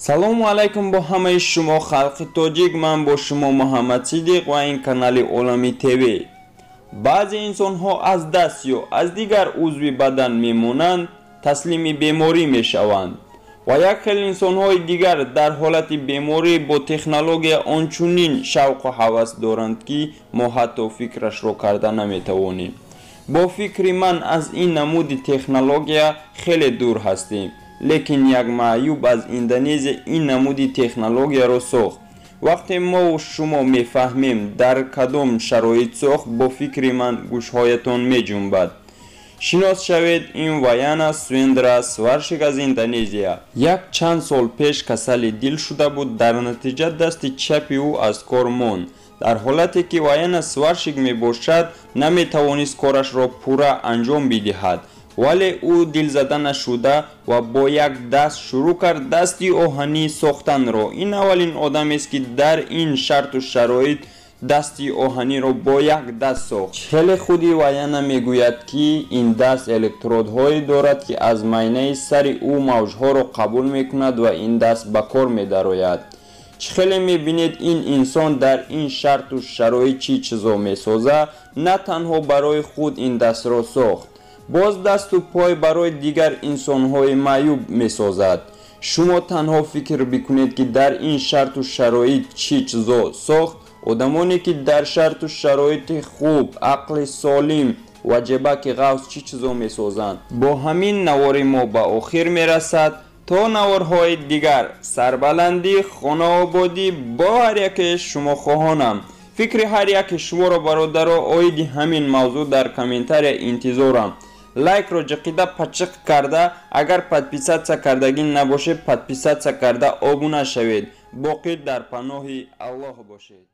Салому алайкум бо ҳамаи шумо халқи тоҷик. Ман бо шумо Муҳаммад Сидиқ ва ин канали Олами ТВ. Баъзе инсонҳо аз даст ё аз дигар узви бадан мемонанд, таслими беморӣ мешаванд ва як хел инсонҳои дигар дар ҳолати беморӣ бо технология ончунин шавқу ҳавас доранд, ки мо ҳатто фикрашро карда наметавонем. Бо фикри ман аз ин намуди технология хеле дур ҳастем, лекин як маъюб аз Индонезия ин намуди технологияро сохт. Вақте мо шумо мефаҳмем, дар кадом шароит сохт, бо фикри ман гӯшҳоятон меҷунбад. Шинос шавед, ин Ваяна Суэндра, сварщик аз Индонезия. Як чанд сол пеш касали дил шуда буд, дар натиҷа дасти чапи ӯ аз кор монд. Дар ҳолате ки Ваяна сварщик мебошад, наметавонист корашро пурра анҷом бидиҳад, вале ӯ дилзада нашуда ва бо як даст шурӯъ кард дасти оҳанӣ сохтанро. Ин аввалин одамест, ки дар ин шарту шароит дасти оҳаниро бо як даст сохт. Хеле худи Ваяна мегӯяд, ки ин даст электродҳое дорад, ки аз майнаи сари ӯ мавҷҳоро қабул мекунад ва ин даст ба кор медарояд. Чӣ хеле мебинед, ин инсон дар ин шарту шароит чӣ чизо месозад. На танҳо барои худ ин дастро сохт, боз дасту пой барои дигар инсонҳои маъюб месозад. Шумо танҳо фикр бикунед, ки дар ин шарту шароит чӣ чизо сохт. Одамоне ки дар шарту шароити хуб, ақли солим ва ҷебаки ғафз чӣ чизо месозанд. Бо ҳамин навори мо ба охир мерасад. То наворҳои дигар сарбаландӣ, хонаободӣ бо ҳар яке шумо хоҳонам. Фикри ҳар яке шуморо, бародаро, оиди ҳамин мавзӯъ дар комментария интизорам. Лайкро ҷиқида пачиқ карда, агар подписаться кардагӣ набошед, подписаться карда обуна шавед. Боқӣ дар паноҳи Аллоҳ бошед.